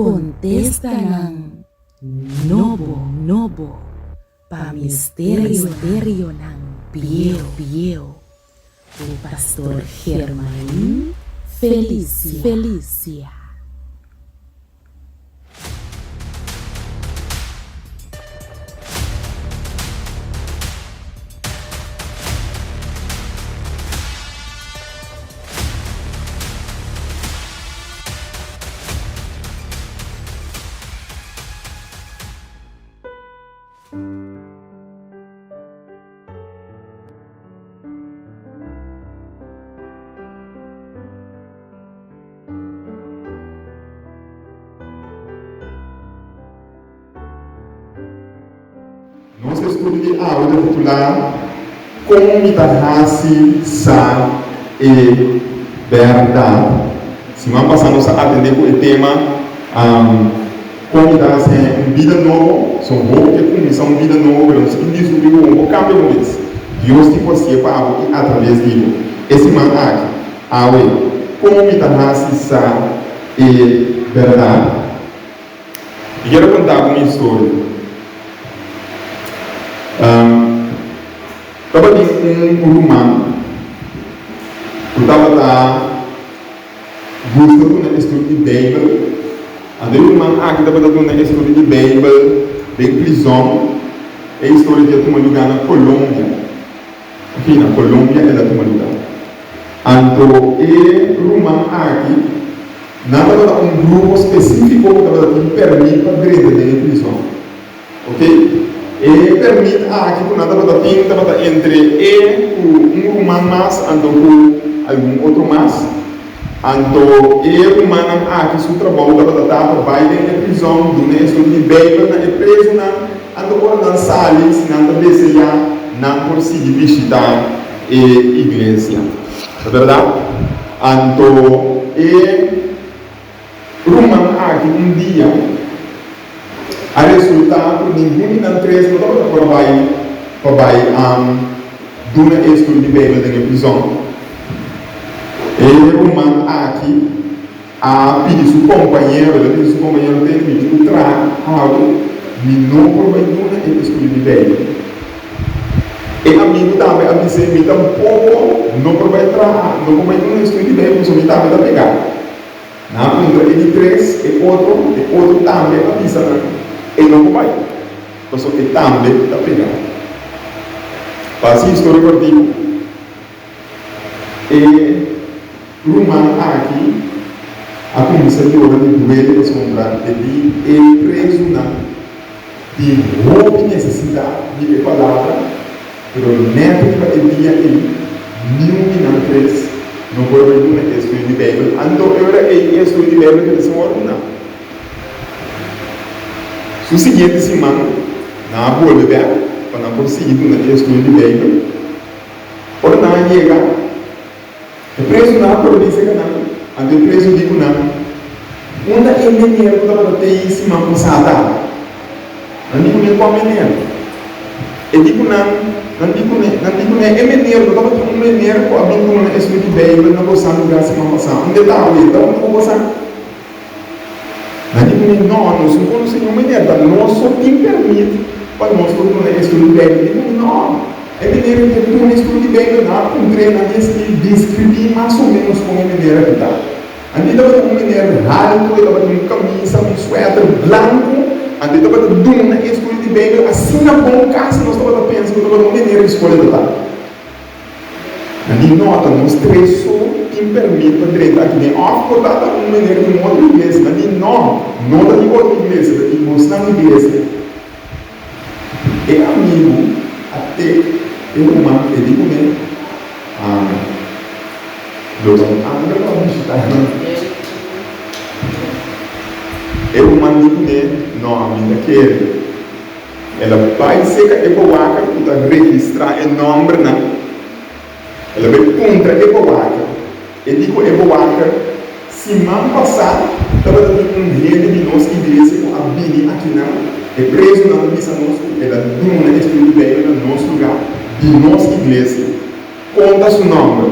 Kontestanan nobo nobo pa misterionan bieu bieu ku Pastor Germain Felicia. Nos estudio di awe ta titulá Kon mi ta hasi sa e bèrdat? Siman pasá nos a atendé ku e tema Kon mi ta hasi haña un bida nobo? So hopi ke kuminsá un bida nobo pero nos tin diskubrí ku bo por kambia bo mes. Dios tin ku hasié pa bo i atraves di bo. E siman aki. Awe, kon mi ta hasi sa e bèrdat? Mi kier a konta bo un historia. Tabatin un ruman ku tabata gusta duna estudio di Beibel. Anto e ruman aki tabata duna estudio di Beibel den prizòn. E historia aki a tuma lugá na Colombia. Aki na Colombia el a tuma luga. Anto e ruman aki, nan tabata un grupo specifico cu tabata tin permit pa drenta den e prison. Ok. E permit aki cu nan tabata tin tabata entre e cu un ruman mas anto cu algun otro mas. Anto e rumannan aki su trabou tabata ta pa bai den e prizòn, duna e estudio di Beibel na e prezunan, anto ora nan sali, si nan ta deseá, nan por sigui bishitá e iglesia. Ta bèrdat? Anto e ruman aki un dia a resultá ku ningun di nan tres no tabata por bai pa bai duna e estudio di Beibel den e prizòn. E ruman aki a pidi su kompañero, el a bisa su kompañero, Tene, mi tin ku traha awe, mi no por bai duna e estudio di Beibel. E amigu tambe a bis'é, Mi tampoko no por bai traha, no por bai duna e estudio di Beibel pasobra mi tambe ta pegá. Nan a puntra e di tres, e otro, e otro tambe a bisa nan, E no por bai, pasobra e tambe ta pegá. Pa hasi historia kòrtiku. E ruman aki a kuminsá yora di duele pasobra e di e prezunan tin hopi nesesidat di e palabra, pero nèt riba e dia ei niun di nan tres no por bai duna e estudio di Beibel. Anto e ora ei e estudio di Beibel keda sin wòrdu duna. Su siguiente siman nan a bolbe bèk pa nan por sigui duna e estudio di Beibel. Ora nan a yega, e prezunan a kore bin serka nan, anto e prezu di ku nan, Unda e meneer ku tabata tei siman pasá ta? Nan di kuné, Kua meneer? E di ku nan, Nan di kuné, nan di kuné, E meneer no tabatin un meneer ku a bin duna estudio di Beibel na bosan lugá siman pasá. Unda e ta awe? E ta unda ku bosan? Nan di kuné, No, nos no konosé niun meneer, ta nos so tin permit pa nos por duna estudio di Beibel. Di kuné, No, e meneer ei ke duna estudio di Beibel, nan a puntr'é, nan di deskribí mas o ménos kon e meneer aki ta. Anto e tabata un meneer haltu, e tabatin un kamisa, un suèter blanku, anto e tabata duna estudio di Beibel asina bon, kasi nos tabata pensa ku tabata un meneer di skol e ta ta. Nan di nota, nos tres so tin permit pa drenta aki den òf por ta ta un meneer di un otro iglesia. Nan di, No, no ta di otro iglesia, ta di bosnan iglesia. E amigu a tek e ruman e di kuné, Ami lo ta un angel pa bishitá nan. E ruman di kuné, No, mi ta kere. El a bai serka e bewaker ku ta registrá e nòmbernan. El a bai puntra e bewaker. E di ku e bewaker, Siman pasá tabata tin un hende di nos iglesia ku a bini akinan. E prezunan ta bisa nos ku el a duna estudio di Beibel na nos lugá di nos iglesia. Kon ta su nòmber?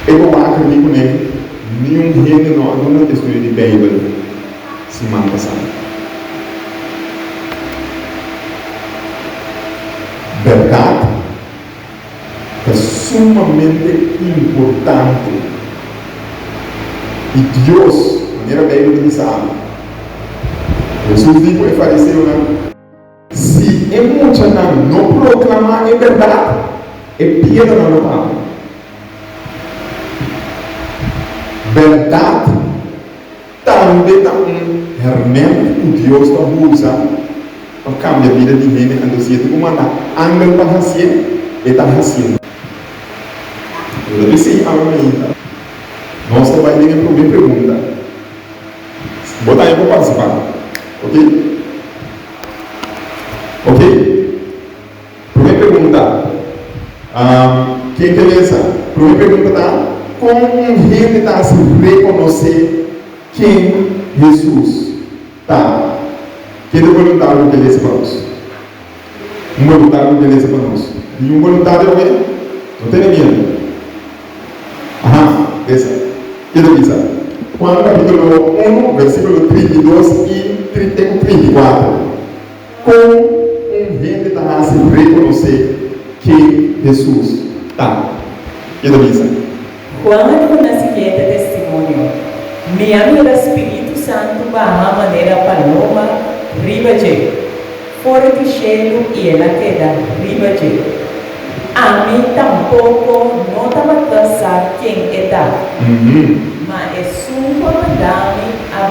E bewaker di kuné, Niun hende no a duna estudio di Beibel. Bèrdat ta sumamente importante i Dios, manera Beibel ta bisa ami, Hesus di ku e fariseonan, Si e muchanan no proklamá e bèrdat, e piedranan lo papia. Bèrdat tambe ta un hèrmènt ku Dios ta usa pa kambia bida di hende. Anto si e tin ku manda angel pa hasié, e ta hasié. Lo ta p'esei awe mainta nos ta bai den e promé pregunta. Bo tambe por partisipá. Ok? Ok? Promé pregunta, Ken ke lesa? Promé pregunta ta, Kon un hende ta hasi rekonosé ken Hesus ta? Ken ta boluntario ku ke lesa pa nos? Un boluntario ku ke lesa pa nos? Tin un boluntario awe? No tene miedu. Aha, lesa. Ke ta bisa? Juan kapítulo unu, versíkulo 32 i 34. Kon un hende ta hasi rekonosé ken Hesus ta? E ta bisa. Juan a duna siguiente testimonio, Mi a mira Spiritu Santu baha manera paloma riba dje, for di shelu i el a keda riba dje. Ami tampoko no tabata sa ken e ta, ma esun ku a manda mi a.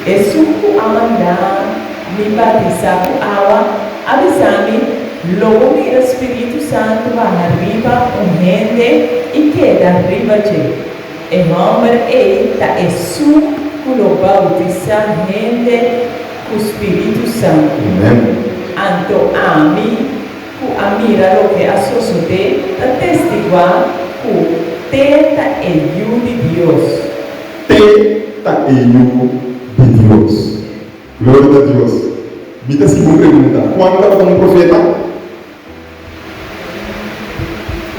Esun ku a manda mi batisá ku awa a bisa mi, Lo bo mira Spiritu Santu baha riba un hende i keda riba dje. E hòmber ei ta esun ku lo boutisá hende ku Spiritu Santu. Anto ami, ku a mira loke a sosodé, ta testiguá ku t'e ta e Yu di Dios. T'e ta e Yu di Dios. Gloria ta Dios. Mi ta sigui un pregunta. Juan tabata un profeta?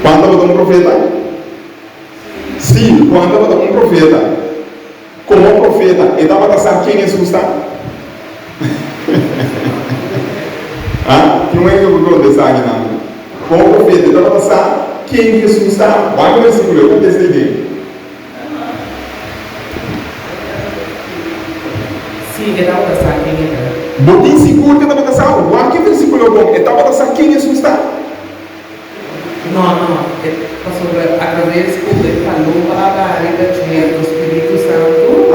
Juan tabata un profeta? Sí, Juan tabata un profeta. Komo profeta, e tabata sa ken Hesus ta? Ha? Tin un hende ku kontestá akinan. Komo profeta, e tabata sa ken Hesus ta? Wak e versíkulo, e kontesta ei den. Sí, e tabata sa ken e ta. Bo tin sigur ku e tabata sa? Wak e versíkulo bon. E tabata sa ken Hesus ta? No, no. E pasobra atraves ku e palomba a baha riba dje ku Spiritu Santu,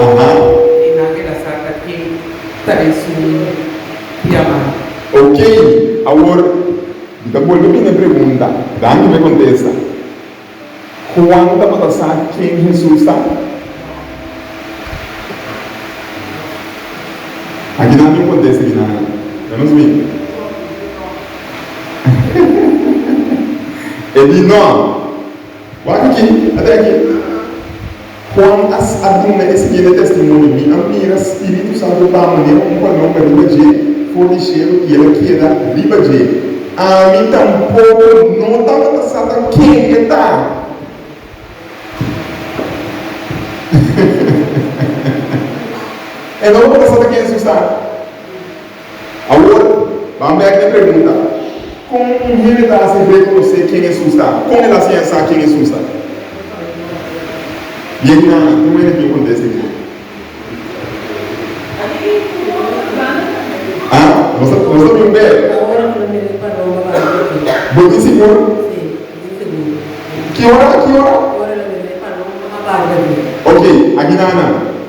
i nan el a sa ta ken ta esun yamá. Okey, awor mi ta bolbe bini e pregunta. Danki pa e kontesta. Juan tabata sa ken Hesus ta? Aki nan tin un kontesta di nan. Ya nos bin. E di no. Wak aki, ata aki. Juan a a duna e siguiente testimonio, Mi a mira Spiritu Santu baha manera un palomba riba dje for di shelu i el a keda riba dje. Ami tampoko no tabata sa ta ken e ta. E no tabata sa ta ken Hesus ta. Awor, ban bek na e pregunta, Kon un hende ta hasi rekonosé ken Hesus ta? Kon el a siña sa ken Hesus ta? Bien ki nan, tin un hende tin un kontesta aki. Ah, nos ta, nos ta bin bek. Bo tin sigur? Ki ora, ki ora? Ok, aki nan,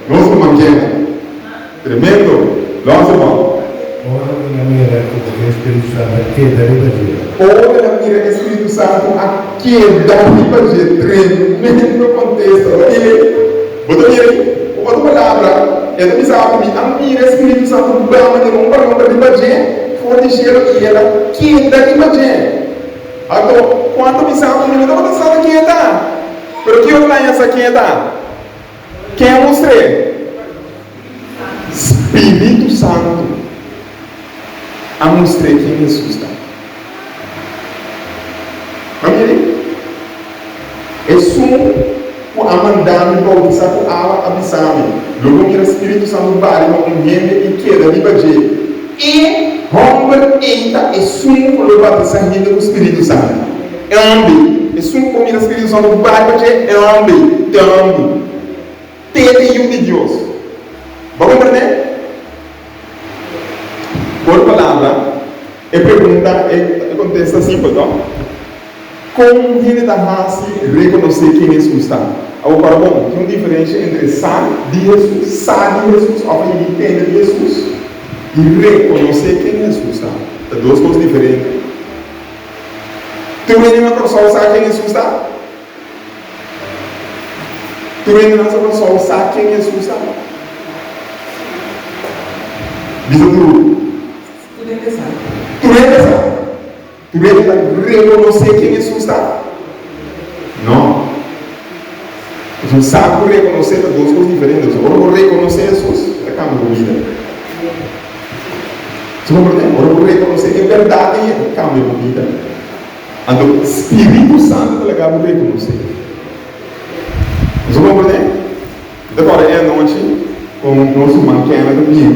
nos ruman Kenda. Tremendo! Lòs e bon. Ora el a mira ku e Spiritu Santu a keda riba dje. Ora el a mira e Spiritu Santu a keda riba dje. Tremendo kontesta! Bo ta mira ei? Bo ta mira ei? Ku otro palabra, e ta bisa ku mi a mira e Spiritu Santu baha manera un palomba riba dje for di shelu i el a keda riba dje. Anto, Juan ta bisa ku mi no tabata sa ta ken e ta. Pero ki ora el a haña sa ken e ta? Ken a mustr'é? Spiritu Santu a mustr'é ken Hesus ta. Bo a mira? Esun ku a manda mi boutisá ku awa a bisa mi, Lo bo mira Spiritu Santu baha riba un hende i keda riba dje. E hòmber ei ta esun ku lo batisá hende ku spiritu santu. E hòmber ei, esun ku por mira spiritu santu bai pa dje, e hòmber ei, te hòmber, te e Yu di Dios. Bo a komprendé? Por palabra, e pregunta, e kontesta simpel, no? Kon un hende ta hasi rekonosé ken Hesus ta? Awor para bon, tin un diferensha entre sa di Hesus, sa di Hesus òf a yega tende di Hesus, i rekonosé ken Hesus ta. Ta dos kos diferente. Tur hende na Kòrsou sa ken Hesus ta? Tur hende na Kòrsou sa ken Hesus ta? Bisa duru. Tur hende sa. Tur hende sa. Tur hende ta rekonosé ken Hesus ta? No. Pasobra sa ku rekonosé ta dos kos diferente. Pasobra ora bo rekonosé Hesus, e ta kambia bo bida. Bo komprendé? Ora bo rekonosé e bèrdat ei, e ta kambia bo bida. Anto Spiritu Santu ta laga bo rekonosé. Bo komprendé? Mi ta kòrda e anochi kon nos ruman Kenneth a bin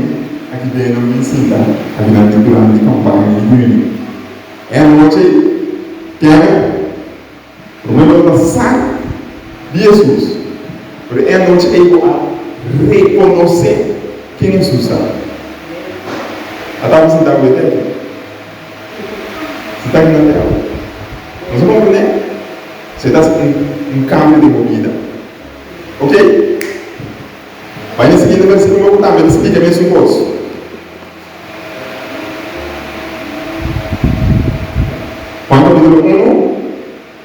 aki den nan bin sinta aki nan den durante di kampaña di yüni. E anochi ei, Kenneth promé bo tabata sa di Hesus, pero e anochi ei bo a rekonosé ken Hesus ta. A tabata sintá ku e tèki. Sintá ku nan tèki. Nos a komprendé? Si e ta hasi un kambio den bo bida. Ok. Bai na siguiente versikulo ku tambe ta splika mesun kos. Juan kapitulo unu,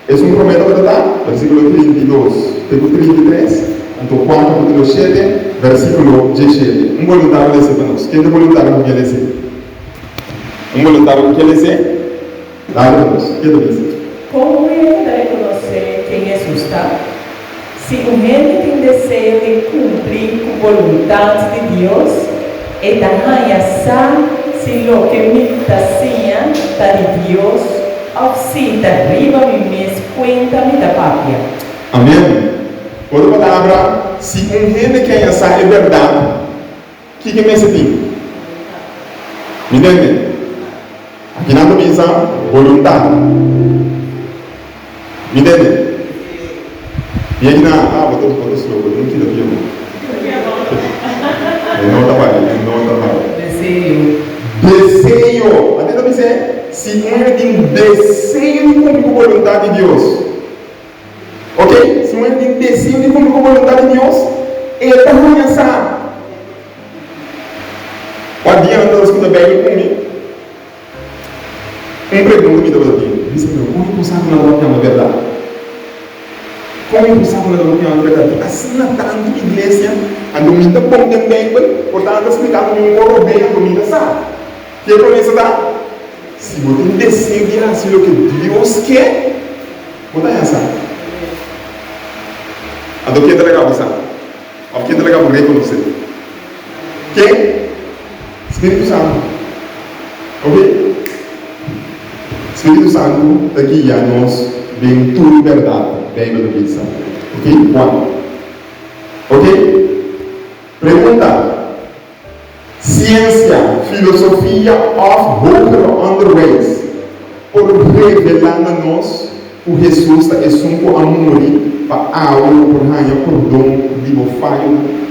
esun promé tabata ta, versikulo 32 te ku 33, anto Juan kapitulo shete, versikulo diesshete. Un boluntario lese pa nos. Ken ta boluntario ku ke lese? Un boluntario ku ke lese? Dale pa nos. Ke ta bisa? Kon un hende ta rekonosé ken Hesus ta? Si un hende tin deseo di kumpli ku boluntat di Dios, e ta haña sa si loke mi ta siña ta di Dios òf si ta riba mi mes kuenta mi ta papia. Amèn. Ku otro palabra, si un hende ke haña sa e bèrdat, Kiko mester tin? Mi tende? Aki nan ta bisa boluntat. Mi tende? Mi aki nan, ah, bo ta, bo ta slow, bo tin kita pia bo. E no ta bai, e no ta bai. Deseo. Deseo. Ate ta bisa, si un hende tin deseo di kumpli ku boluntat di Dios. Ok, si un hende tin deseo di kumpli ku boluntat di Dios, e ta haña sa. Kua dia nan tabata skucha Beibel ku mi? Un pregunta mi tabata tin, Mi Señor, kon mi por sa ku nan ta papiando bèrdat? Kon mi por sa ku nan ta papiando bèrdat? Tin asina tantu iglesia, anto mi ta bon den Beibel, por ta nan ta splika ku mi un kos robé, anto mi ta sa. Ke promesa ta? Si bo tin deseo di hasi loke Dios ke, bo ta haña sa. Anto ken ta laga bo sa? Òf ken ta laga bo rekonosé? Ken? Spiritu Santu. Ok? Spiritu Santu ta guia nos den tur bèrdat, Beibel ta bisa. Ok? Juan. Ok? Pregunta. Siensia, filosofia òf hogere ònderwijs por revelá na nos ku Hesus ta esun ku a muri pa awe bo por haña pordon di bo fayonan?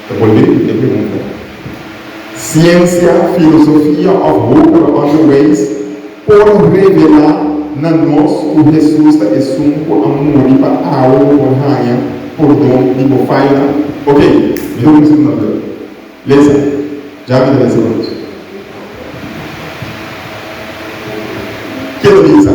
Ta bolbe e pregunta. Siensia, filosofia òf hogere ònderwijs por revelá na nos ku Hesus ta esun ku a muri pa awe bo por haña pordon di bo fayonan? Ok, mi ta kuminsá ku nan. Lesa. Ja mi ta lesa pa nos. Ke ta bisa?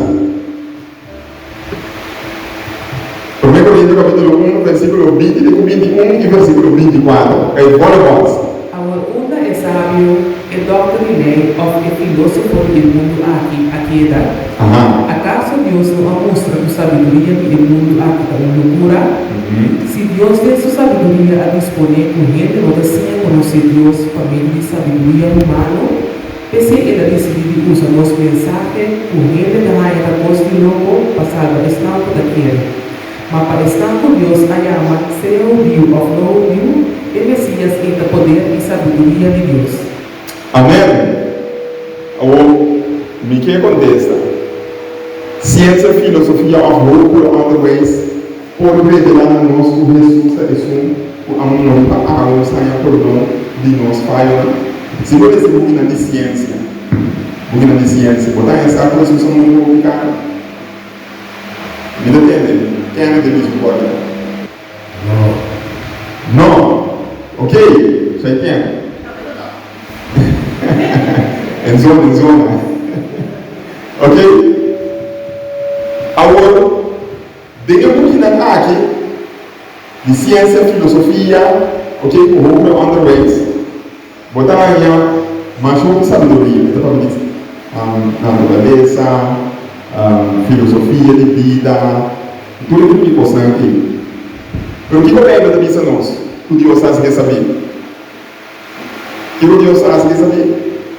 Promé Korintio kapítulo un, versíkulo 20 te ku 21 i versíkulo 24. Kay bòle bòs. Awor unda e sabio, e dòkter di lei òf e filósofo di e mundu aki a keda? Akaso Dios no a mustra ku sabiduria di e mundu aki ta un lokura? Si Dios den su sabiduria a disponé ku hende no ta siña konosé Dios pa medio di sabiduria humano, p'esei el a disidí di usa nos mensahe ku hende ta haña ta kos di loko pa salba esnan ku ta kere. Ma pa esnan ku Dios a yama, sea hudiu òf no hudiu, e Mesías ei ta poder i sabiduria di Dios. Amèn! Mi ke kontesta. Siensia, filosofia òf hogeronder-wijs por revelá na nos ku Hesus ta esun ku a muri pa awe nos haña pordon di nos fayonan? Si bo lesa bukinan di siensia, bukinan di siensia, bo ta haña sa ku Hesus a muri pa bo pikánan? Mi ta tende, kende ta bisa ku bo a No. No. Ok, so ken? En zona, en zona. Ok. Awor, den e bukinan aki, di siensia, filosofia, ok, ku hoger onderwijs, bo ta haña masha hopi sabiduria. Mi ta papia di naturalesa, filosofia di bida, Tur e tipo di kosnan ei. Pero kiko Beibel ta bisa nos ku Dios a hasi ke sabí? Kiko Dios a hasi ke sabí?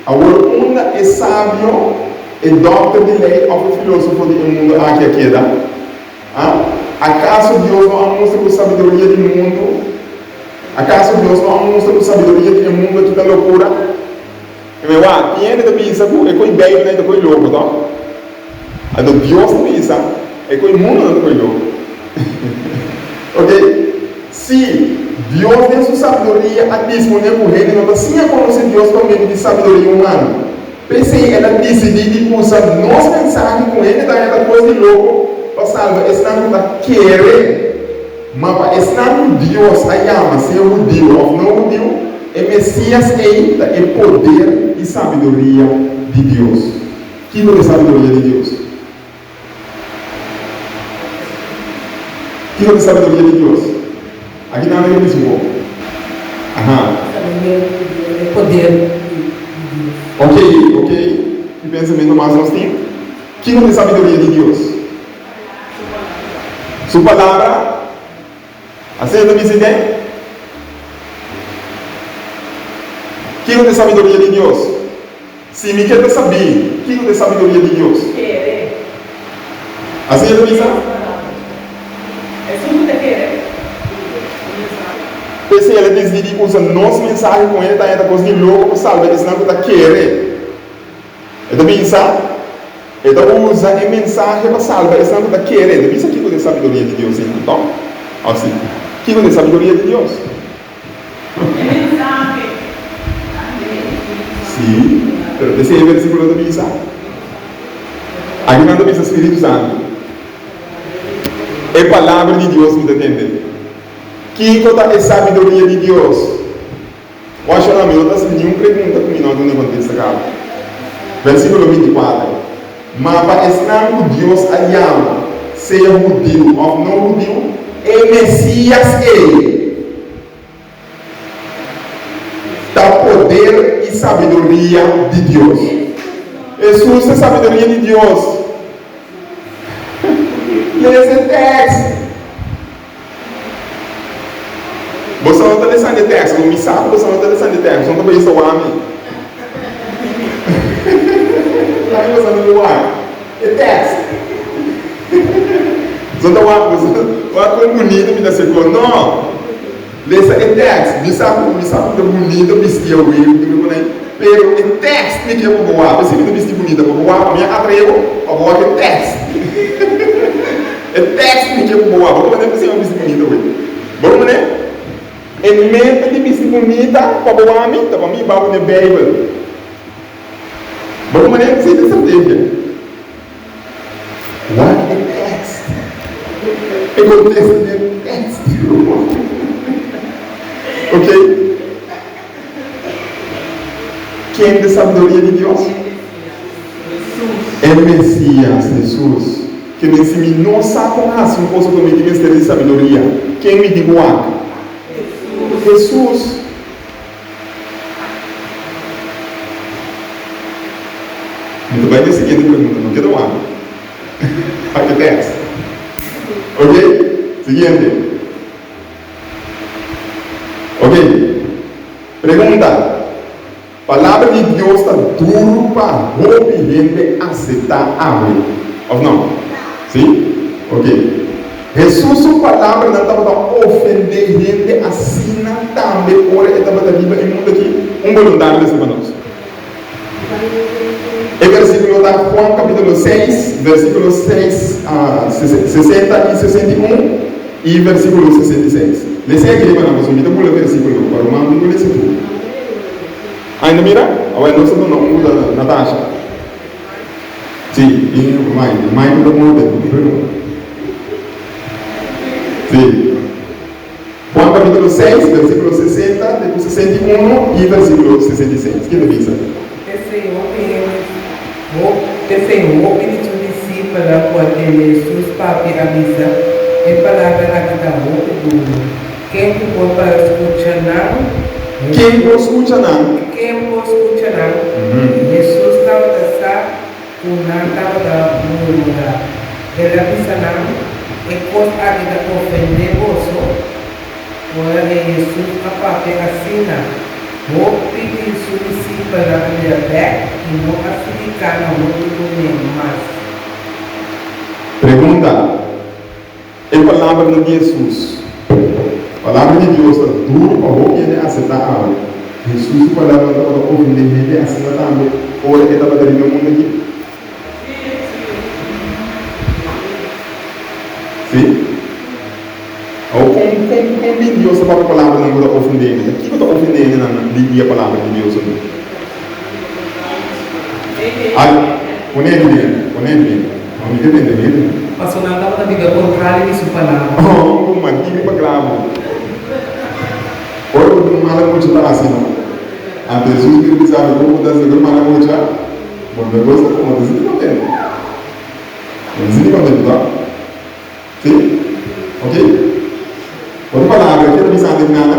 Awor unda e sabio, e dòkter di lei òf e filósofo di e mundu aki a keda? A? Akaso Dios no a mustra ku sabiduria di mundu? Akaso Dios no a mustra ku sabiduria di e mundu aki ta lokura? E me wak, tin hende ta bisa ku e ko'i Beibel nan ta ko'i loko, tòg? Anto Dios ta bisa, E ko'i mundu nan ta ko'i loko. Ok, si Dios den su sabiduria a disponé ku hende no ta siña konosé Dios pa medio di sabiduria humano, p'esei el a disidí di usa nos mensahe ku hende ta haña ta kos di loko pa salba esnan ku ta kere. Ma pa esnan ku Dios a yama, sea hudiu òf no hudiu, e Mesías ei ta e poder i sabiduria di Dios. Kiko ta e sabiduria di Dios? Kiko ta e sabiduria di Dios? Aki nan ta bisa bo. Aha. Sabiduria di Dios, e poder di Dios. Ok, ok. Ki pensamentu mas nos tin? Kiko ta e sabiduria di Dios? Su palabra. Asina ta bisa den? Kiko ta e sabiduria di Dios? Si mi ke ta sabí kiko ta e sabiduria di Dios. Kere. Asina ta bisa? Esun ku ta kere. P'esei el a disidí di usa nos mensahe ku hende ta haña ta kos di loko pa salba esnan ku ta kere. E ta bisa, E ta usa e mensahe pa salba esnan ku ta kere. E ta bisa kiko ta e sabiduria di Dios ei, anto? Òf si? Kiko ta e sabiduria di Dios? E mensahe. Sí, pero esei e versíkulo ta bisa. Aki nan ta bisa Spiritu Santu. E Palabra di Dios mi ta tende. Kiko ta e sabiduria di Dios? Washona, mi no ta hasi niun pregunta ku mi no a duna kontesta kaba. Versíkulo 24, Ma pa esnan ku Dios a yama, sea hudiu òf no hudiu, e Mesías ei ta poder i sabiduria di Dios. Hesus ta sabiduria di Dios. Lesa e tèkst. Boso no ta lesa e teksto, mi sa ku boso no ta lesa e teksto, boso no ta bisa wak mi. Laga boso no wak e teksto. Boso ta wak, boso wak kon bunito mi ta seko. No! Lesa e tekst. Mi sa ku mi sa ku ta bunito bisti awe, tur ku nan, pero e tekst mi ke pa bo wak. P'esei mi ta bisti bunita, pa bo wak, pa mi a atrae bo, pa bo wak e tekst. E tekst mi ke pa bo wak. Bo ta manera p'esei mi a bisti bunita awe. Bo ta manera? E meta di bisti bunita pa bo wak mi ta pa mi bou den Beibel. Bo ta manera? P'esei ta e strategia. Wak e tekst. E kontesta den tekst. Ok. Ken ta sabiduria di Dios? E Mesias, Hesus. Ke men si mi no sa kon hasi un kos ku mi tin mester di sabiduria, ken mi tin ku wak? Hesus. Mi ta bai na e siguiente pregunta, no keda wak. Wak e tèks. Ok, siguiente. Ok, pregunta, Palabra di Dios ta duru pa hopi hende aseptá awe, òf no? Sí? Ok. Hesus su palabranan tabata ofendé hende asina tambe ora e tabata riba e mundu akí? Un boluntario lesa pa nos. E versíkulo ta. ta Juan kapítulo 6, versíkulo 6, 60 i 61 i versíkulo 66. Lesa aki riba nan pasobra mi ta bula versíkulo pa ruman mi ku lesa tur. Ainda mira? Awor nos ta duna un ku ta Natasha. Sí, bin Mike. Mike ta morde, no te preocupa. Sí. Juan capítulo 6, versículo 60 te ku 61 i versículo 66. Ke ta bisa? P'esei hopi hende, p'esei hopi di su disipelnan ku a tende Hesus papia a bisa, E palabra aki ta hopi duru. Ken ku por para skucha nan? Ken por skucha nan? Ken por skucha nan? Hesus tabata sa ku nan tabata murmurá. El a bisa nan, E kos aki ta ofendé boso? Ora e Hesus a papia asina, hopi di su disipelnan a bira bèk i no a sigui kana huntu kuné mas. Pregunta, E palabranan di Hesus, Palabra di Dios ta duru pa hopi hende aseptá awe. Hesus su palabranan tabata ofendé hende asina tambe ora e tabata riba e mundu akí? Sí? Awor, kon, kon, kon bin Dios ta papia palabranan ku ta ofendé hende? Kiko ta ofendé hendenan di e palabra di Dios anto? Ai, pon'é aki den, pon'é aki den. No, mi ta tende hende. Paso nan tabata biba kontrali di su palabra. Oh, ku martirio pa klabo. Ora ku tin un mala mucha ta hasi no. Anto Hesus bira bisa mi, Kon bo ta hasi ku e mala mucha? Bo no gosta ku bo ta sinti kontentu. Bo ta sinti kontentu, to? Si? Ok. Otro palabra, ke ta bisa antes di nada?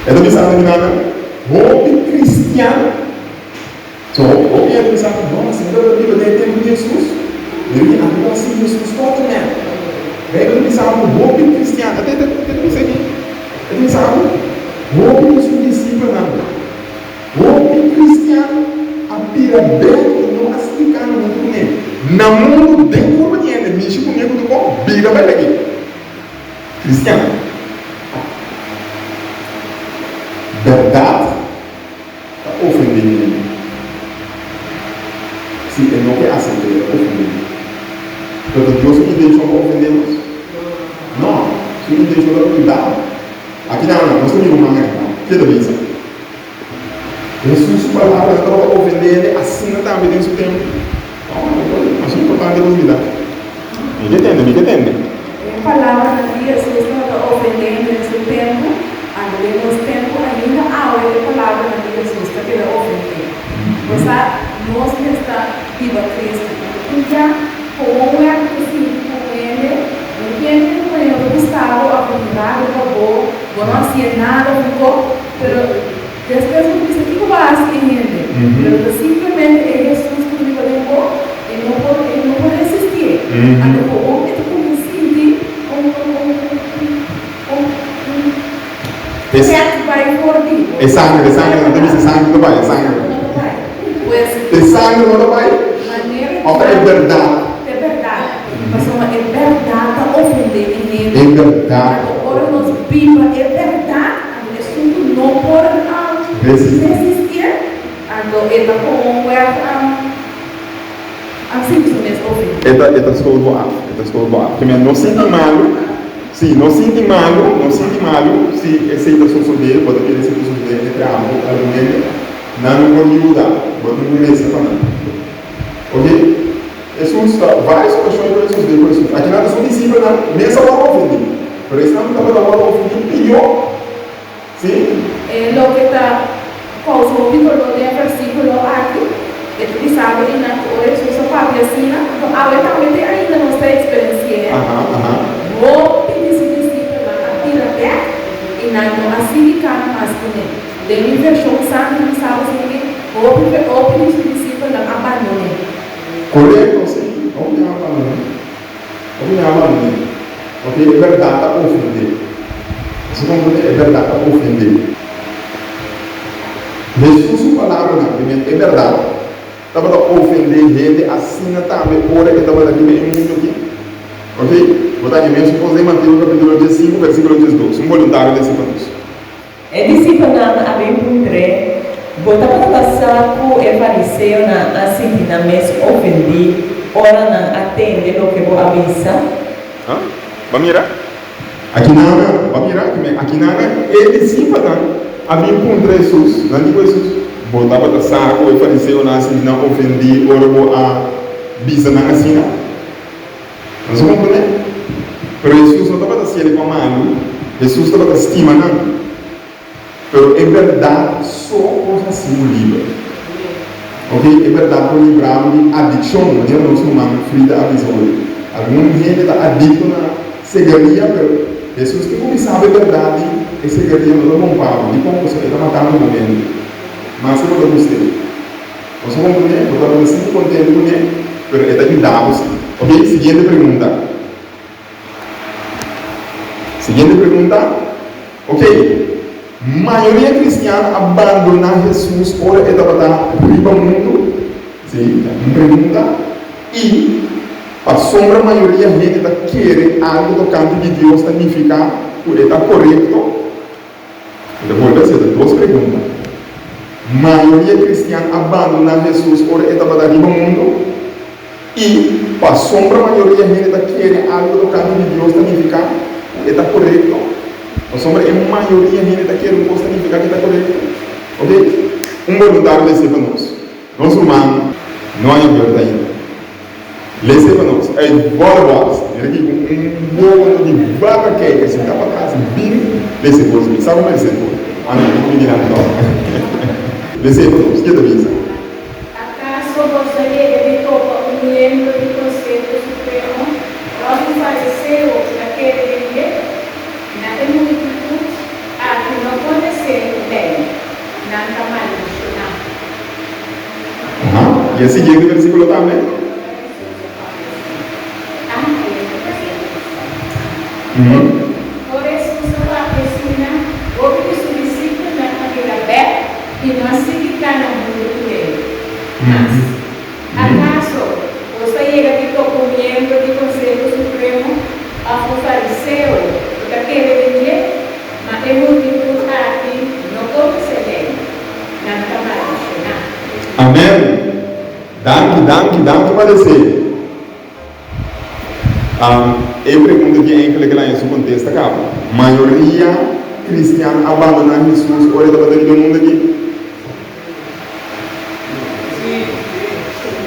E ta bisa antes di nada, hopi kristian. So, hopi hende ta bisa, No, si mi tabata biba den e tempu di Hesus, mi lo a biba sin Hesus tòg tambe. Beibel ta bisa ku hopi kristian, e ta bisa aki, e ta bisa ku hopi di su disipelnan, hopi kristian a bira bèk i no a spliká nan huntu kuné. Na mundu den kurpa di hende, mishi kuné ku ta bon, bira bai lag'é. Kristian. Bèrdat. Ta ofendé hende. Si e no ke asept'é, e ta ofendé hende. Pero ta Dios su intenshon pa ofendé nos? No, su intenshon ta pa yuda nos. Aki nan, nos ta mira un man aki, ke ta bisa? Hesus su palabranan tabata ofendé hende asina tambe den su tempu? No, masha importante nos mira. Mi ke tende, mi ke tende. E palabranan di Hesus tabata ofendé hende den su tempu, anto den nos tempu ainda awe e palabranan di Hesus ta keda ofendé. Bo sa, nos mester biba Cristo. Anto un dia, komo un wèrk ta sinti ku un hende, un hende ku pone no ta gusta bo òf ta tin rabia pa bo, bo no hasié nada ku bo, pero Despues bo bisa kiko bo a hasi e hende, pero ta simplemente e Hesus ku ta biba den bo, e no por e no por resistié. Anto gewoon e ta kuminsá sinti un un un un un trèk bai for di bo. E sangre, e sangre, nan ta bisa e sangre ta bai, e sangre. No ta bai. Pues. E sangre no ta bai? Manera Òf ta e bèrdat? Ta e bèrdat. Pasobra e bèrdat ta ofendé e hende. E bèrdat. Anto ora nos biba e bèrdat. Esun ku no por resistié, anto e ta komo un wèrp a sinti su mes ofendí. E ta stoot bo af, e ta stoot bo af. Ke men no sinti malu, sí, no sinti malu, no sinti malu si esei ta sosodé, bo ta kere esei ta sosodé entre abo ku algun hende, nan no por yuda, bo tin ku resa pa nan. Oke? Hesus ta vários okashon ku Hesus den ku Hesus. Akinan ta su disipelnan mes a wòrdu ofendí, pero esnan ku tabata wòrdu ofendí pió, sí. E loke ta kousa hopi doló den e versíkulo aki, e ta bisa bo einan ku ora Hesus a papia asina, anto awe tambe te ainda nos ta eksperensi'é. Hopi di su disipelnan a bira bèk i nan no a sigui kana mas kuné. Den mi vershon santu bisa bo asina ke hopi hopi di su disipelnan a bandon'é. Korekto, sí. Hopi a bandoné. Hopi a bandoné. Pasobra e bèrdat ta ofendé. Asina komo ku e bèrdat ta ofendé. Hesus su palabranan, di mente e bèrdat, tabata ofendé hende asina tambe ora e tabata riba e mundu akí. Ok? Bo ta haña mesun kos den Mateo kapítulo diesinku, versíkulo diesdos. Un boluntario lesa pa nos. E disipelnan a bin puntr'é, Bo tabata sa? sa ku e fariseonan a sinti nan mes ofendí ora nan a tende loke bo a bisa? Ha? Bo a mira? Akinana, bo a mira? Akinana, e disipelnan a bin puntra Hesus. Nan di ku Hesus, Bo tabata sa ku e fariseonan a sinti nan ofendí ora bo a bisa nan asina? Nos a komprendé? Pero Hesus no tabata hasié pa malu, Hesus tabata stima nan. Pero e bèrdat so por hasi bo liber. Ok, e bèrdat por libra bo di adikshon, manera nos ruman Frida a bisa hoy. Algun hende ta adikto na segaria, pero Hesus tin ku bisa bo e bèrdat di e segaria no ta bon pa bo. Dikon? Pasobra e ta matando bo mente. Maske bo ta gust'é. Nos a komprendé? Bo tabata sinti kontentu kuné, pero e ta yuda bo si. Ok, siguiente pregunta. Siguiente pregunta. Ok, mayoria kristian a bandoná Hesus ora e tabata riba mundu? Sí, un pregunta. I pasobra mayoria hende ta kere algu tokante di Dios ta nifiká ku e ta korekto? Mi ta bolbe hasi e dos pregunta. Mayoria kristian a bandoná Hesus ora e tabata riba mundu? I pasobra mayoria hende ta kere algu tokante di Dios ta nifiká ku e ta korekto? Pasobra e mayoria hende ta kere un kos ta nifiká ku e ta korekto? Oke, un boluntario ta hasié pa nos. Nos ruman no a yabert ainda. Lese pa nos. Ey Borbox, mira aki ku un bobo di baka kei a sinta pa kas bin lese bos mi sa ku merse por. Anda mi ku mi dilanti tòg. Lese pa nos, ke ta bisa? Akaso bo sa yega di topa un miembro di Konseho Supremo òf un fariseo ku ta kere den dje? Na e multitut aki no konosé lei, nan ta maldishoná. Aha, i e siguiente versíkulo tambe. Ora Hesus a papia asina, hopi di su disipelnan a bira bèk i no a sigui kana huntu ku el mas. Akaso bo sa yega di topa un miembro di Konseho Supremo òf un fariseo ku ta kere den dje? Ma e multitut aki no konosé lei. Nan ta maldishoná. Amen! Danki, danki, danki pa deseo. E pregunta ki enkele ke laña su kontesta kaba. Mayoria kristian a bandoná Hesus ora e tabata riba e mundu aki?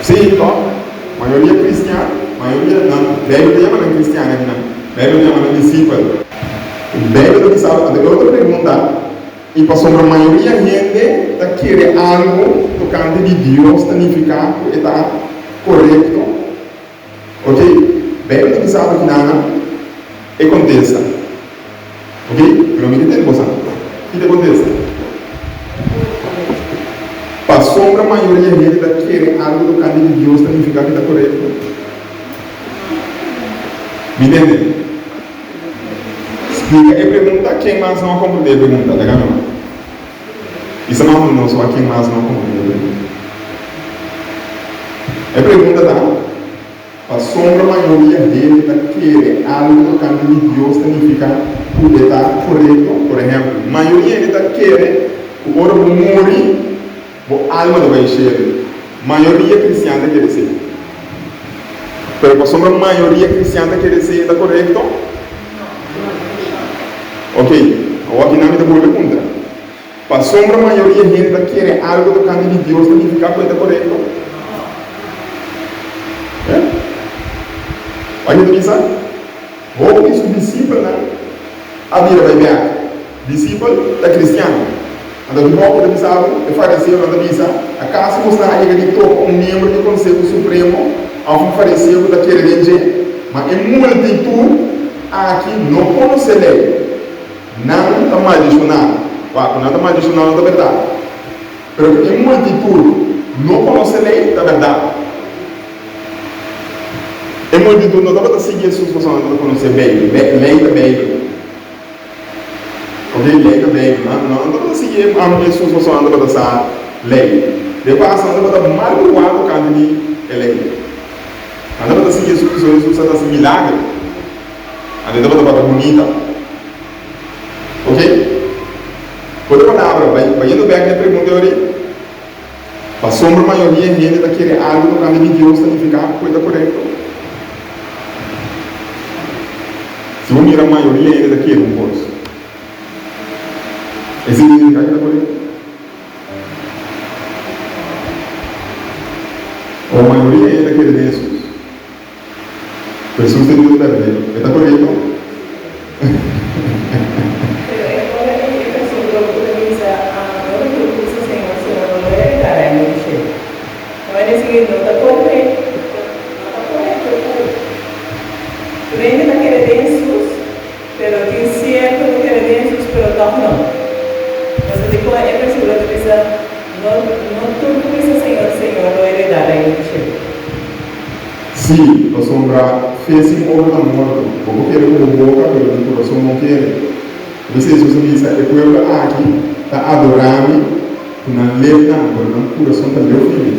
Sí, tòg? Mayoria kristian, mayoria nan, Beibel ta yama nan kristian akinan, Beibel ta yama nan disipel. Beibel ta bisa, anto e otro pregunta. I pasobra mayoria hende ta kere algu tokante di Dios ta nifiká ku e ta korekto? Ok, Beibel ta bisa bo kinana e kontesta. Ok, pero mi ke tende bosan. Ki ta e kontesta? Pasobra mayoria hende ta kere algu tokante di Dios ta nifiká ku e ta korekto? Mi tende? Splika e pregunta, Ken mas no a komprendé e pregunta? Laga mi wak. Bisa mas o menos wak ken mas no a komprendé e pregunta. E pregunta ta, Pasobra mayoria hende ta kere algu tokante di Dios ta nifiká ku e ta korekto? Por ehèmpel, mayoria hende ta kere ku ora bo muri, Bo alma ta bai shelu. Mayoria kristian ta kere esei. Pero pasobra mayoria kristian ta kere esei e ta korekto? Ok, awor aki nan mi ta bolbe puntra. Pasobra mayoria hende ta kere algu tokante di Dios ta nifiká ku e ta korekto? Eh? Wak e ta bisa? Hopi di su disipelnan a bira bai bèk. Disipel ta kristian. Anto ki hopi ta bisa bo? E fariseonan ta bisa, Akaso bosnan a yega di topa un miembro di Konseho Supremo òf un fariseo ku ta kere den dje? Ma e multitut aki no konosé lei. Nan ta maldishoná. Wak, ku nan ta maldishoná no ta bèrdat. Pero ku e multitut no konosé lei ta bèrdat. E multitut no tabata sigui Hesus pasobra nan tabata konosé Beibel. Lei ta Beibel. Ok, lei ta Beibel. Nan no tabata sigui Hesus pasobra nan tabata sa lei. De paso, nan tabata mal bruá tokante di e lei. Nan tabata sigui Hesus pasobra Hesus a hasi milager. Anto e tabata papia bunita. Ok? Otro palabra, bayendo bek na e pregunta ei. Pasobra mayoria hende ta kere algu tokante di Dios ta nifiká ku e ta korekto? Si bo mira mayoria hende ta kere un kos, esei ta nifiká ku ta korekto? O mayoria hende ta kere den Hesus? Hesus ta Dios berdadero. E ta korekto? Pero e ora ei e versíkulo ku ta bisa, Ora ku bo bisa Señor, Señor, no lo heredá Reino di shelu. Ta bai disi no ta korekto, no ta korekto ku tur hende ta kere den Hesus, pero tin sierto ku kere den Hesus pero tòg no. Pasobra dikon e versíkulo ta bisa, No, no tur ku bisa Señor, Señor lo heredá Reino di shelu. Sí, pasobra fe sin obra ta morto. Bo por kere ku bo boka, pero den kurason no kere. P'esei Hesus a bisa, E pueblo aki ta adorá mi ku nan lepnan, pero nan kurason ta leu di mi.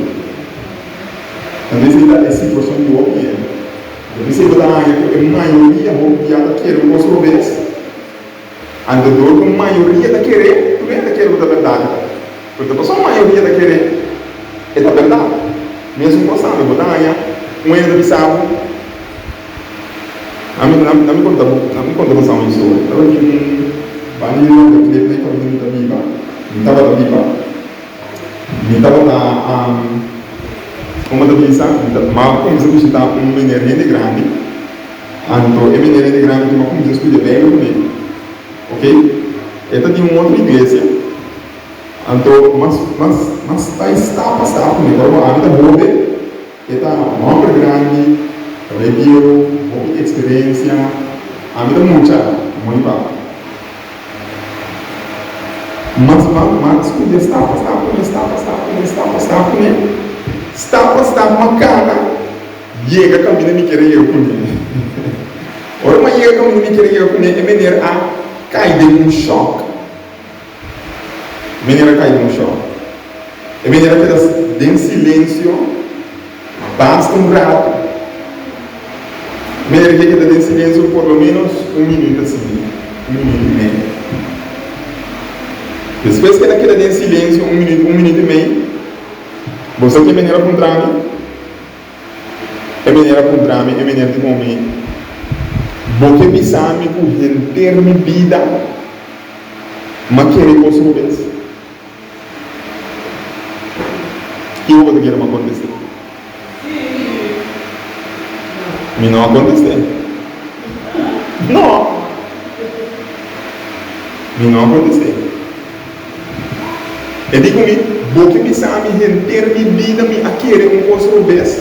Anto esei ta e situashon di hopi hende. Anto p'esei bo ta haña ku e mayoria hopi bia ta kere un kos robes. Anto dor ku mayoria ta kere, tur hende ta kere ku ta bèrdat e ta. Pero ta pasobra mayoria ta kere e ta bèrdat. Mesun kos tambe bo ta haña un hende ta bisa bo, Ami mi konta bo, mi konta bo sa un historia. Tabatin un banda di Waterklip na e kaminda mi ta biba, mi tabata biba, mi tabata komo ta bisa, mi ta, mi a kuminsá bishitá un meneer hende grandi. Anto e meneer hende grandi ku a kuminsá studia Beibel ku mi, ok, e ta di un otro iglesia, anto mas mas mas ta e stap pa stap ku mi, ora ku ami ta hobe, e ta hòmber grandi, ta bai bieu, hopi eksperensia, ami ta mucha, moni papa. Mas mas mas studia stap pa stap ku mi, stap pa stap ku mi, stap pa stap ku mi, stap pa stap m'a kana. Yega kaminda mi kere yega kuné. Ora mi a yega kaminda mi kere yega kuné, e meneer a kai den un shòk. E meneer a kai den un shòk. E meneer a keda den silensio basta un ratu. E meneer a keda den silensio por lo ménos un minüt asina, un minüt i mei. Despues ku el a keda den silensio un minüt, un minüt i mei, bo sa ke meneer a puntra mi? E meneer a puntra mi, e meneer di mi, Bo ke bisa mi ku henter mi bida m'a kere kos robes? Kiko bo ta kere m'a kontest'é? Mi no a kontest'é. No! Mi no a kontest'é. E di ku mi, Bo ke bisa mi henter mi bida mi a kere un kos robes?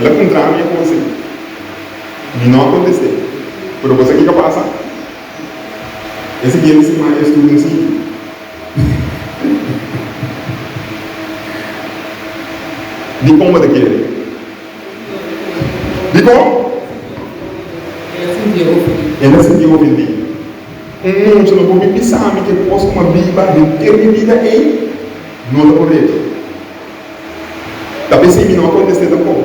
El a puntra mi e kos ei. Mi no a kontest'é. Pero bo sa kiko a pasa? E siguiente siman e estudio no sigui. Dikon bo ta kere? Dikon? El a sintié ofendí. El a sintié ofendí. Un mucha no por bin bisa mi ke kos ku mi a biba henter mi bida ei no ta korekto. Ta p'esei mi no a kontest'é tampoko.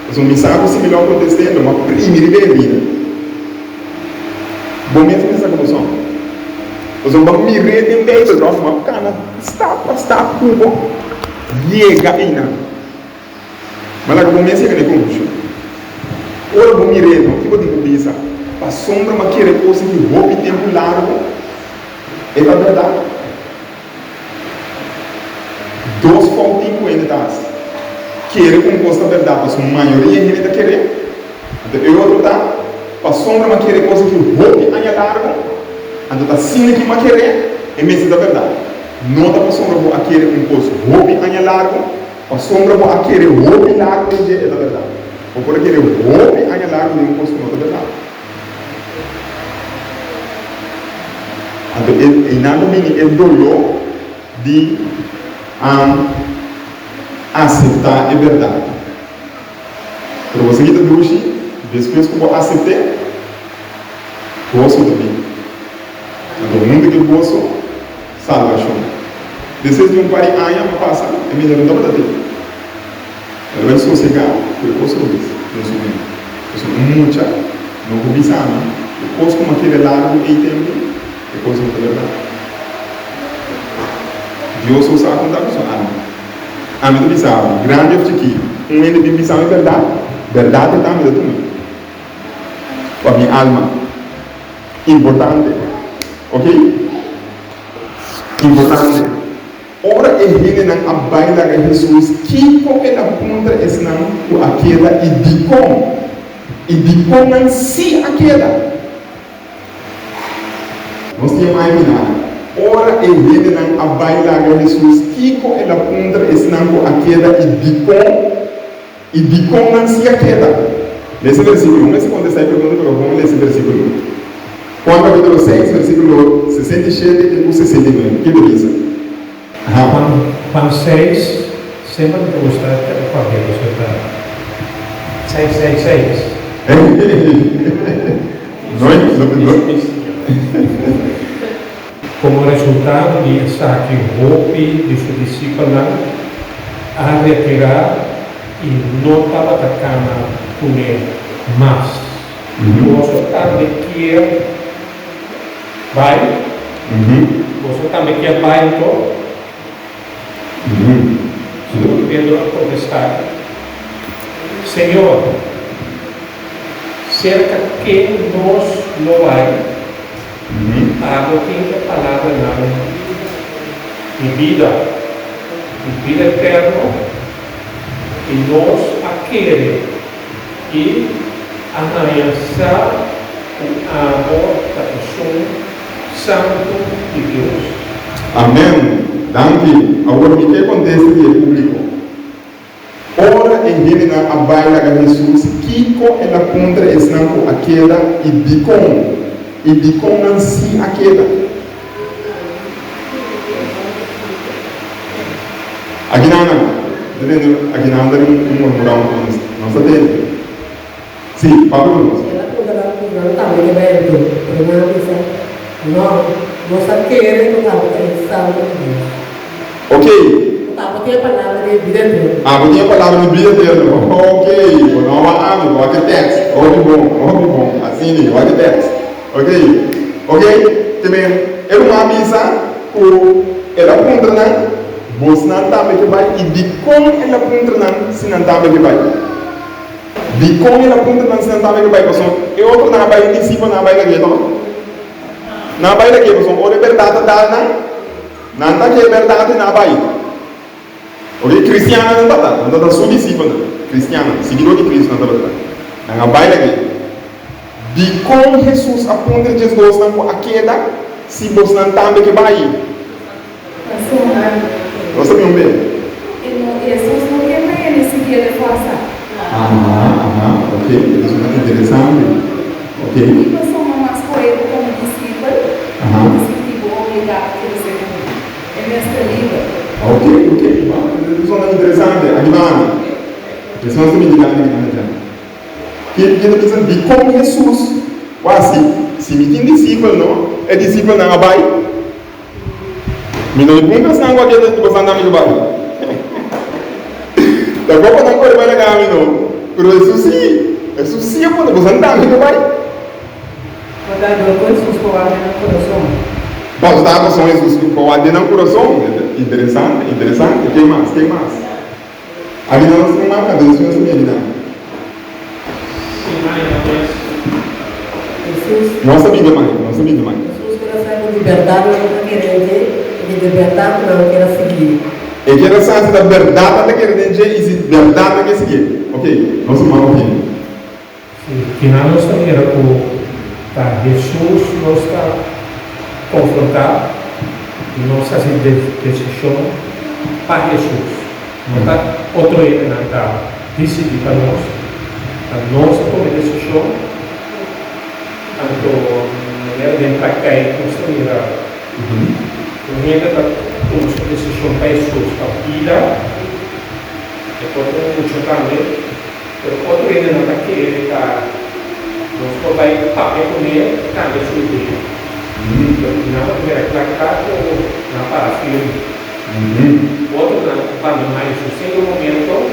Pasobra mi sa ku si mi lo a kontest'é lo mi a primi riba e herida. Bo mes mester sa ku bo son. Pasobra bo a mir'é den Beibel tòg? Bo a kana stap pa stap ku bo yega einan. Ma laga bo mes yega na e konklushon. Ora bo mir'é no, ki bo tin ku bisa? Pasobra m'a kere kos aki hopi tempu largu, e ta bèrdat. Dos fout tin ku hende ta hasi, kere ku un kos ta bèrdat pasobra mayoria hende ta ker'é, anto e otro ta, pasobra m'a kere kos aki hopi aña largu, anto ta asina ki m'a ker'é, e mester ta bèrdat. No ta pasobra bo a kere un kos hopi aña largu. Pasobra bo a kere hopi largu den dje, e ta bèrdat. Bo por a kere hopi aña largu den un kos ku no ta bèrdat. Anto e einan ta bini e doló di aseptá e bèrdat. Pero bo sa ki ta dushi? Despues ku bo asept'é, goso ta bini. Anto huntu ku e goso, Salbashon. Despues di un par di aña a pasa, e mester no tabata tin. El a bai sosegá ku e kos robes den su mente. Pasobra un mucha no por bisa mi e kos ku mi a kere largu ei tempu, e kos no ta bèrdat. Dios so sa kon ta ku su alma. Ami ta bisa bo, grandi òf chikí, un hende bin bisa mi bèrdat, bèrdat e ta mi ta tuma. Pa mi alma. Importante. Ok? Importante. Ora e hendenan a bai laga Hesus, kiko el a puntra esnan ku a keda i dikon? I dikon nan sí a keda? Nos tin e imaginá, ora e hendenan a bai laga Hesus, kiko el a puntra esnan ku a keda i dikon? I dikon nan sí a keda? Lesa e versíkulo. Un mester kontestá e pregunta, pero bon lesa e versíkulo. Juan kapítulo 6, versíkulo 67 te ku 69. Ke ta bisa? Aha. Juan, Juan seis, semper mi ta gusta papia ku su ta seis seis seis. No, no, no. Komo resultado di esaki hopi di su disipelnan a retirá i no tabata kana kuné mas. Boso tambe kier bai? Boso tambe kier bai anto? Simon Pedro a kontestá, Señor, serka ken nos lo bai? Abo tin e palabranan di bida, di bida eterno, i nos a kere i a haña sa ku abo ta esun Santu di Dios. Amen! Danki! Awor mi ke kontesta di e públiko. Ora e hendenan a bai laga Hesus, kiko el a puntra esnan ku a keda, i dikon? I dikon nan sí a keda? Akinan nan ta tende, akinan ta un murmurá un poco, nos ta tende. Sí, papia ku nos. El a puntra nan ku nan tambe ke bai anto, pero nan a bisa, No, nos a kere ku abo ta e Santu di Dios. Ok. Ku abo tin e palabra di e bida eterno. Abo tin e palabra di bida eterno. Ok, bo no wak ami, bo wak e tèks. Hopi bon, hopi bon. Asina, wak e tèks. Ok, ok, te men e ruman a bisa ku el a puntra nan, Bosnan tambe ke bai? I dikon el a puntra nan si nan tambe ke bai? Dikon el a puntra nan si nan tambe ke bai? Pasobra e otronan a bai, e disipelnan a bai lag'é tòg? Nan a bai lag'é pasobra ora e bèrdat a dal nan, nan ta ke e bèrdat i nan a bai. Oke, kristiannan nan tabata, nan tabata su disipelnan, kristiannan, siguidó di Kristu nan tabata. Nan a bai lag'é. Dikon Hesus a puntra djesdosnan ku a keda si bosnan tambe ke bai? Pasobra. Nos ta bin un be. E no, Hesus no ke pa hende sigui el e forsa. Aha, aha, ok, e ta suna interesante. Ok. I pasobra mas koe bo komo disipel, bo ta sinti bo obligá pa krese ku mi. E mester liber. Ok, ok, e ta suna interesante. Aki banda. Hesus ta bin dilanti aki banda dja. Ke ta bisa dikon Hesus wak si, si mi tin disipel no, e disipelnan a bai. Mi no di puntra esnan ku a keda di bosan tambe ku bai. Tampoco nan kore bai laga mi no. Pero Hesus si, Hesus si a puntra bosan tambe ku bai. Bo ta dor ku Hesus por wak den nan kurason. Bo ta pasobra Hesus por wak den nan kurason. Interesante, interesante. Ken mas? Ken mas? Aki nan nos tin un marka, Dios mi a nan. Si maña mes. Hesus. Nos a bini maña, nos a bini maña. Hesus ker a sa ku di bèrdat nan ta kere den dje i di di bèrdat ku nan ker a sigui. E ker a sa si ta bèrdat nan ta kere den dje i si bèrdat nan ke siguié. Ok, nos ruman Ophelia. Si, kinan nos ta mira ku ta Hesus nos ta konfrontá i nos hasi desishon pa Hesus. No ta otro hendenan ta disidí pa nos, ta nos ta tuma e desishon. Anto manera den praktijk nos ta mira un hende ta tuma su desishon pa Hesus pa bida, e por ta un mucha tambe. Pero otro hende no ta kere ta nos por bai papia kuné kambia su idea. Pero nan ta mira kla kla ku nan para firme. Otronan a bandoná Hesus den e momento.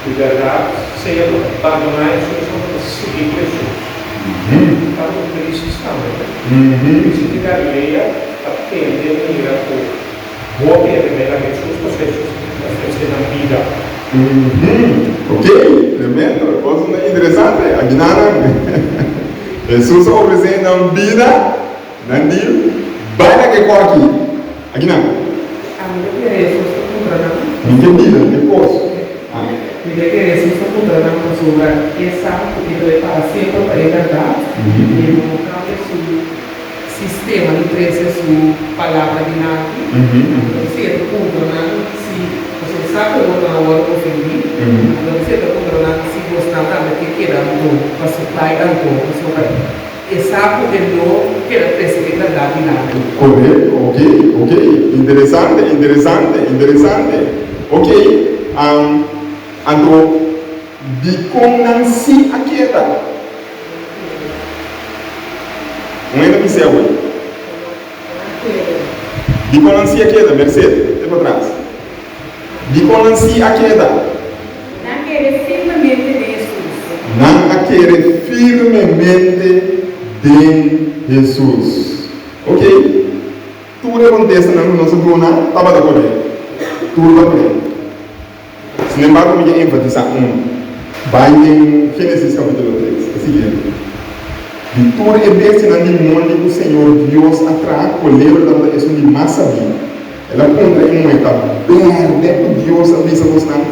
Di bèrdat, sea bo ta bandoná Hesus òf bo ta sigui ku Hesus. Ta un krisis tambe. Krisis di Galilea ta tende mira ku. hopi a bai laga Hesus pasobra Hesus a ofresé nan bida. Ok, tremendo, kosnan interesante. Aguinanan, Hesus a ofresé nan bida, nan di, Bai laga e kòki. Aguinan. Ami ta kere Hesus ta puntra nan. Mi ke bida, mi ke kos. Mi ta kere Hesus ta puntra nan pasobra e sa ku e ta bai para semper pa e bèrdat i e no kambia su sistema di trese su palabra dilanti. Anto si e ta puntra nan si boso sa ku e botonan a wòrdu ofendí, anto si e ta puntra nan si bosnan tambe ke keda anto pa su bai anto pasobra e sa ku e no keda trese e bèrdat dilanti. Korekto, ok, ok, interesante, interesante, interesante, ok, anto dikon nan si a keda? Un hende bis'é awor. Dikon nan si a keda, Merced, te patras. Dikon nan si a keda? Nan kere firmemente den Hesus. Nan a kere firmemente den Hesus. Ok, tur e kontestanan ku nos a duna tabata korekto. Tur ta korekto. Sin embargo, mi ke enfatisá un. Bai den Génesis kapítulo tres, e siguiente, Di tur e bestianan di mondi ku Señor Dios a traha, kolebra tabata esun di mas sabí. El a puntra e muhé, Ta bèrdè ku Dios a bisa bosnan,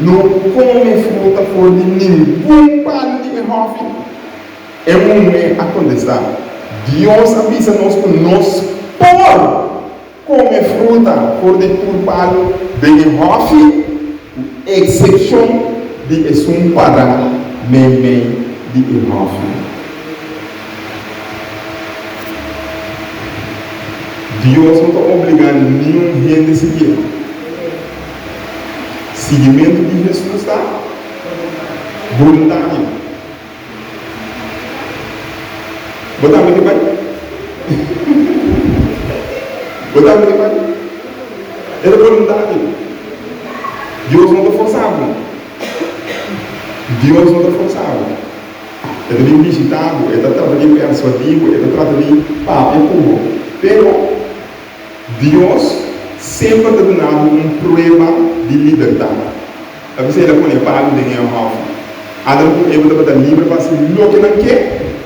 No kome fruta for di ningun palu di e hòfi? E muhé a kontestá, Dios a bisa nos ku nos por Kome fruta for di tur palu den e hòfi, ku eksepshon di esun pará meimei di e hòfi. Dios no ta obligá niun hende siguié. Siguimentu di Hesus ta boluntario. Bo tambe ke bai? Bo tambe ke bai? E ta boluntario. Dios no ta forsa bo. Dios no ta forsa bo. E ta bin bishita bo, e ta trata di persuadi bo, e ta trata di papia ku bo. Pero Dios semper ta duna bo un prueba di libertat. Ta bisa el a pone e palu den e hòfi. Adam ku Eva tabata liber pa hasi loke nan ke,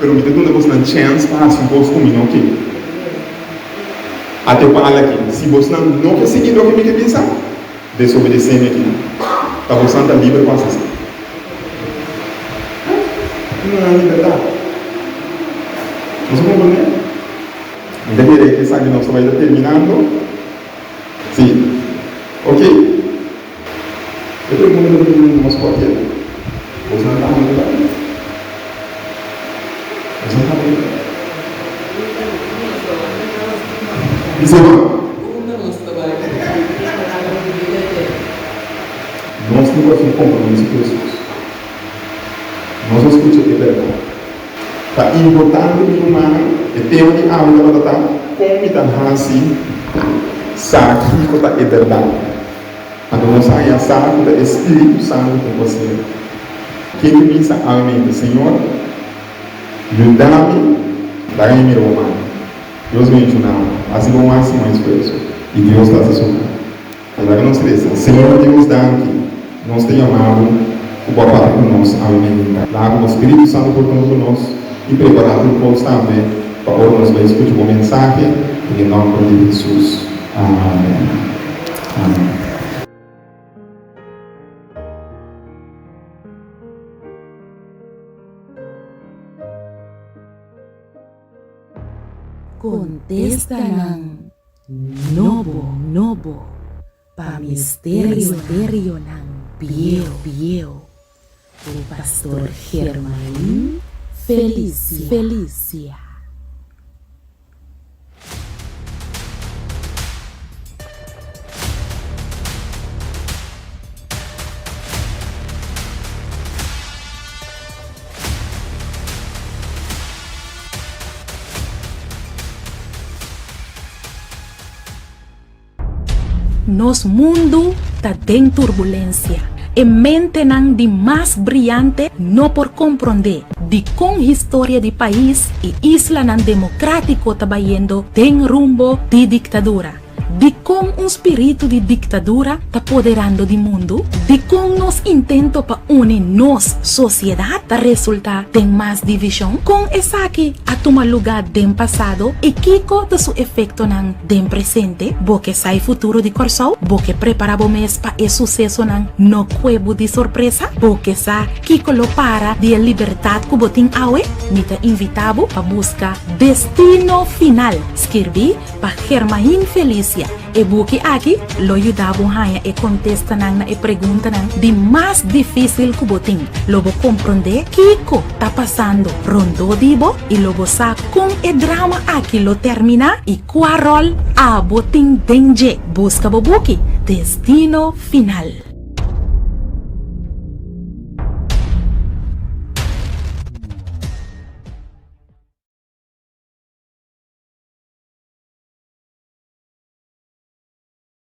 pero mi ta duna bosnan chèns pa hasi un kos ku mi no ke. Ata e palu aki, si bosnan no ke sigui loke mi ke bisa, desobedesé mi akinan. Ta bosnan ta liber pa hasi esei. Mi duna nan libertat. Nos a komprendé? Mi ta kere ku esaki nos ta bai ta terminando. Sí. Oke. E pregunta ta bini nos cualkier. Bosnan ta anda bai? Bosnan ta anda bai? Bisa bo. Unda nos ta bai? Nos tin cu haci un compromiso cu Hesus. Nos a scucha e berdad. Ta importante mi rumannan, e tema di awe tabata ta con mi ta haci sa kico ta e berdad. Anto nos a haña sa ku ta e Spiritu Santu ku hasié. Ken ke bisa awe mente, Señor, yuda mi, laga mi mira bo man. Dios bendishoná bo. Hasi bo máksimo esfuerso, i Dios ta hasi su man. Laga nos resa. Señor Dios, danki. Nos ta yama bo ku bo a papia ku nos awe mainta. Laga ku bo Spiritu Santu por huntu ku nos i prepará tur kos tambe pa ora nos bai skucha bo mensahe, den e nòmber di Hesus. Amen. Amen. Kontestanan nobo nobo pa misterionan bieu bieu ku Pastor Germain Felicia. Nos mundu ta den turbulensia. E mentenan di mas briante no por komprondé dikon historia di pais i islanan demokratiko ta bayendo den rumbo di diktadura. Dikon un spiritu di diktadura ta poderando di mundu? Dikon nos intento pa uni nos sosiedat ta resultá den mas divishon? Kon esaki a tuma lugá den pasado i kiko ta su efektonan den presente? Bo ke sa e futuro di Kòrsou? Bo ke prepará bo mes pa e susesonan no kue bo di sorpresa? Bo ke sa kiko lo para di e libertat ku bo tin awe? Mi ta invitá bo pa buska Destino Final, skirbí pa Germain Felicia. E buki aki lo yuda bo haña e kontestanan na e preguntanan di mas difísil ku bo tin. Lo bo komprondé kiko ta pasando rondó di bo i lo bo sa kon e drama aki lo terminá i kua ròl abo tin den dje. Buska bo buki Destino Final.